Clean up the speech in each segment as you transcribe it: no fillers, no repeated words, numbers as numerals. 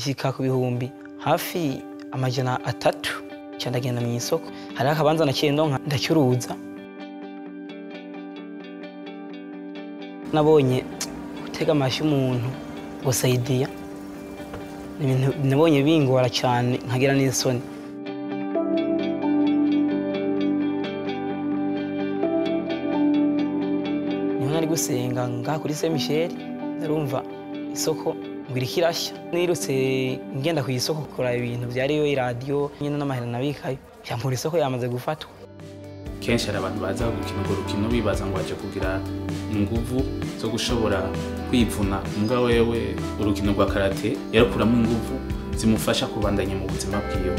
Nshika ku bihumbi hafi 300 ndagenda mu isoko. Hari akabanza naciye ndonka ndacuruza. Nabonye gutega amashi umuntu gusaidia ibintu nabonye bingora cyane nkagira n'isoni. Niho nari gusenga ngaha kuri Saint Michel, ndarumva isoko ngo irashya. Nirutse ngenda ku isoko kugura ibintu byariyo, iradiyo nyine n'amahera nabikayo, byampura isoko yamaze gufatwa. Kenshi hari abantu baza gukina urwo rukino bibaza ngo baje kugira inguvu zo gushobora kwivuna. Mbwa wewe urukino rwa karate yarukuramo inguvu zimufasha kubandanya mu buzima bwiwe.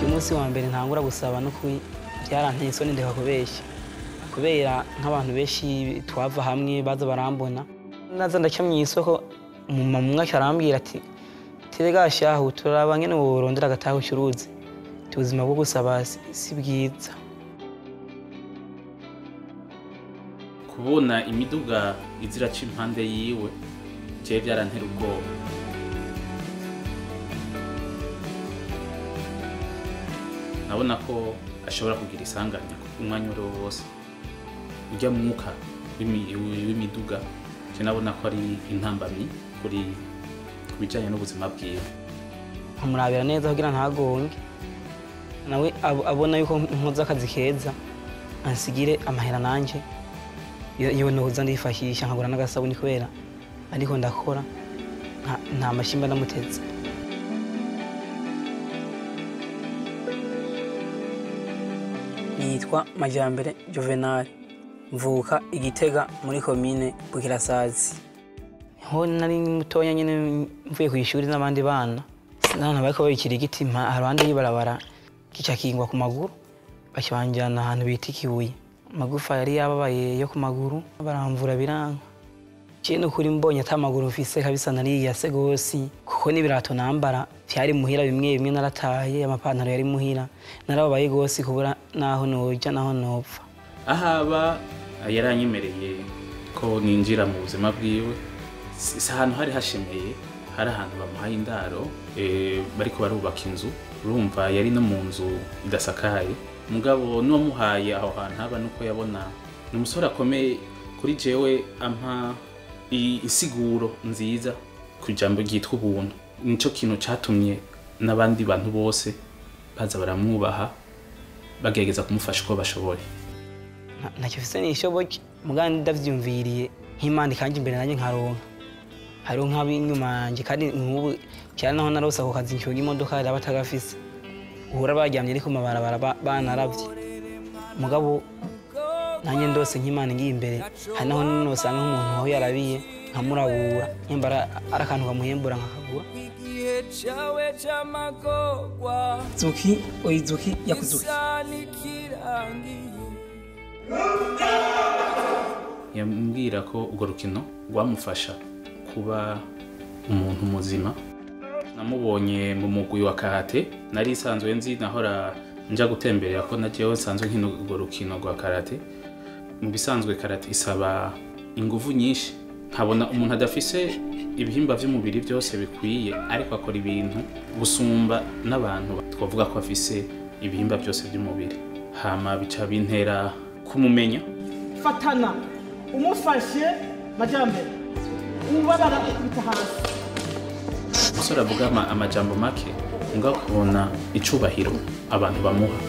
Umunsi wa mbere ntangura gusaba no kuri byaranteye isoni ndeka kubeshya, kubera nk'abantu benshi twava hamwe baza barambona. Naza ndaca mu isoko, umumama umwe arambwira ati terega shahu turaba ngene worondera agataha ucuruze, ubuzima bwo gusaba si bwiza. Kubona imiduga iziraca impande yiwe je byarantera ubwoba. Nabona ko ashobora kugira isanganya umwanya uwo wose. Ujya mwuka w'imiduga je nabona ko ari intambamyi kuri kubijanye n'ubuzima bwiwe. Nkamurabira neza kugira ntagonge, nawe abona yuko nkoze akazi keza ansigire amahera nanje iyo noza ndifashisha nkagura n'agasabuni, kubera ariko ndakora nta mashimba ndamuteze. Nitwa Majambere Juvenal, mvuka Igitega muri komine Bukirasazi. Ho nari mutoya nyene mvuye ku ishuri n'abandi bana, sinana bariko babikira igiti haruhande y'ibarabara kica kingwa ku maguru, bakibanjana ahantu bita Ikibuye. Amagufa yari yababaye yo ku maguru baramvura biranka. Je nukuri mbonye ata maguru mfise kabisa nariyase gose, kuko n'ibirato nambara vyari muhira bimwe bimwe narataye, amapantaro yari muhira. Narababaye gose kubura naho noja naho nopfa. Ahaba yaranyemereye ko ninjira mu buzima bwiwe. Si ahantu hari hashemeye, hari ahantu bamuhaye indaro, bariko barubaka inzu. Urumva yari no mu nzu idasakaye. Mugabo n'uwamuhaye aho hantu haba nuko yabona ni umusore akomeye kuri jewe, ampa isiguro nziza ku jambo ryitwa ubuntu. Nico kintu catumye n'abandi bantu bose baza baramwubaha, bagerageza kumufasha uko bashoboye. Ntacyo mfise nishoboye, mugabo ndavyumviriye nk'Imana ikanje imbere nanjye nkaronka. Hariho nk'ab'inyuma yanje kandi nk'ubu cyane naho narose ako kazi ncyuga imodoka yari abatagafise, uhora baryamye ariko mabarabara banaravye. Mugabo nanjye ndose nk'Imana ngiye imbere, hari naho nosanga nk'umuntu aho yarabiye nkamurabura, nyambara ari akantu kamuhembura nkakagura. Zuki oizuki yakuzuki. Yambwira ko urwo rukino rwamufasha kuba umuntu muzima. Namubonye mu mugwi wa karate, nari isanzwe nzi nahora nja gutemberera ko najewe nsanzwe nkina urwo rukino rwa karate. Mu bisanzwe karate isaba inguvu nyinshi, nkabona umuntu adafise ibihimba vy'umubiri byose bikwiye ariko akora ibintu gusumba n'abantu twavuga ko afise ibihimba byose by'umubiri. Hama bica bintera kumumenya. Fatana umufashe Majambere ubabara ukubita hasi. Umusore avuga amajambo make ngaho ukabona icubahiro abantu bamuha.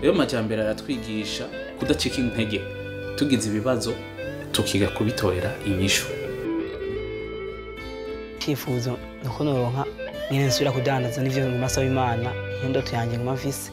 Rero Majambere aratwigisha kudacika intege, tugize ibibazo tukiga kubitorera inyishu. Icyifuzo nuko noronka nyine nsubira kudandaza n'ivyo nguma nsaba Imana, iyo ndoto yanjye nguma mfise.